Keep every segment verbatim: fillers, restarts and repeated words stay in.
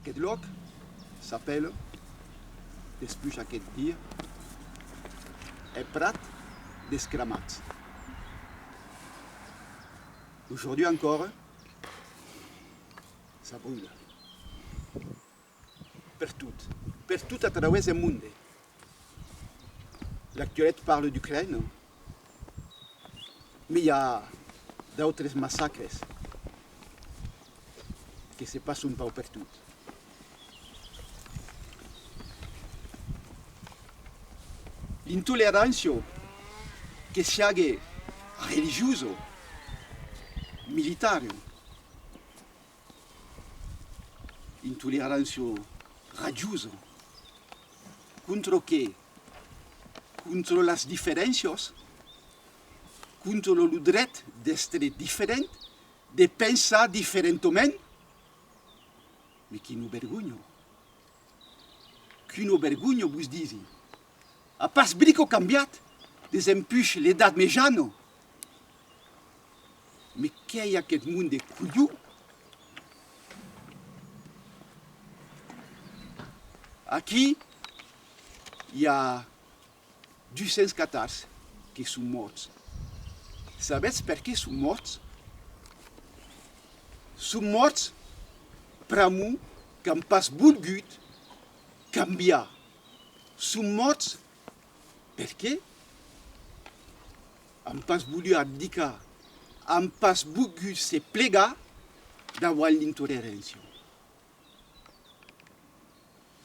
Aqueth lòc s'apèla, despuish aqueth dia, eth Prat des Cramats. Aujourd'hui encore, ça brûle. Pertot, pertot a travèrs deth monde. L'actualitat parla d'Ucraïna, mès i a d'autres massacres que se passan un pauc pertot. L'intolerància, que siague religiosa, militara, intolerància radiosa. Contra qué? Contra las diferéncias? Contra lo dret d'èstre diferent, de pensar diferentament? Mès quina vergonha! Quina vergonha, vos disi! A pas brica cambiat desempuish l'Edat Mejana. Mès qu'ei aqueth monde colhon? Aquí i a dus cents catars que son mòrts. Sabètz perqué son mòrts? Son mòrts pr'amor qu'an pas volgut cambiar. Son mòrts perqué? An pas volut abdicar, an pas volgut se plegar davant l'intolerància.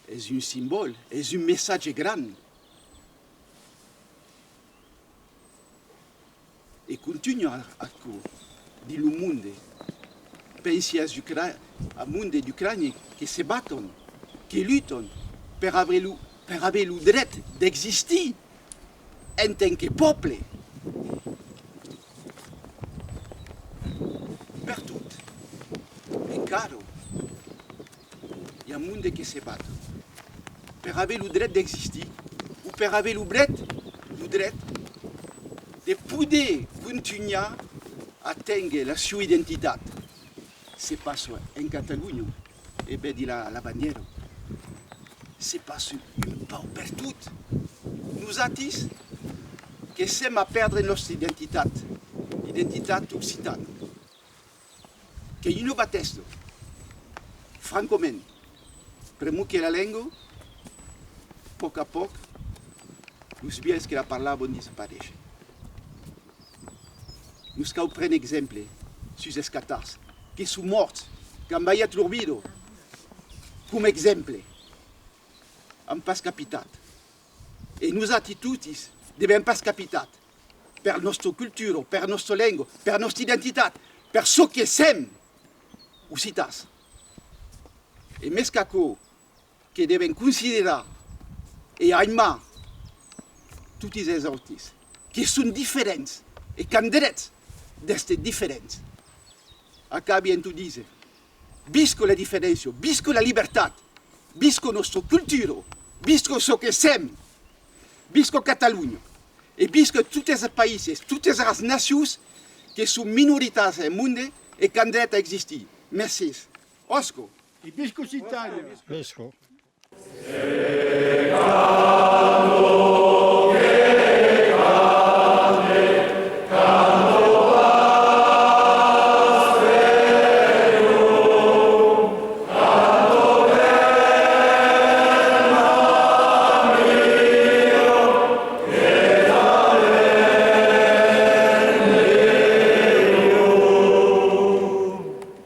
Es un simbòl, es un messatge gran. E contunha aquò dins lo monde. Pensi als Ucra-, al monde d'Ucraïna que se baton, que luton per aver lo, per aver lo dret d'existir en tant que pòble. Pertot, encara, i a monde que se bat per aver lo dret d'existir o per aver lo dret, lo dret de poder contunhar a ténguer la sua identitat. Se passa en Catalonha, e vedi la, la bandièra. Se passa un pauc pertot. Nosatis que sèm a pèrdre nòstra identitat, l'identitat occitana. Qu'ei una batèsta, francament, pr'amor que la lenga, pòc a pòc, los vièlhs que la parlavan desapareishen. Nos cau préner exemple sus es catars que son mòrts, qu'an balhat lor vida coma exemple. An pas capitat. E nosati totis devèm pas capitat per nòstra cultura, per nòstra lenga, per nòstra identitat, per çò que sèm occitans. E mès qu'aquò, que devèm considerar e aimar totis es autis, que son diferents e qu'an drets d'èstre diferents. Acabi en tot díser, visca la diferéncia, visca la libertat, visca nòstra cultura, visca çò que sèm, visca Catalonha e visca totes es païses, totes las nacions que son minoritats en monde e qu'an dret a existir. Mercés. Òsca! E visca Occitània! Visca!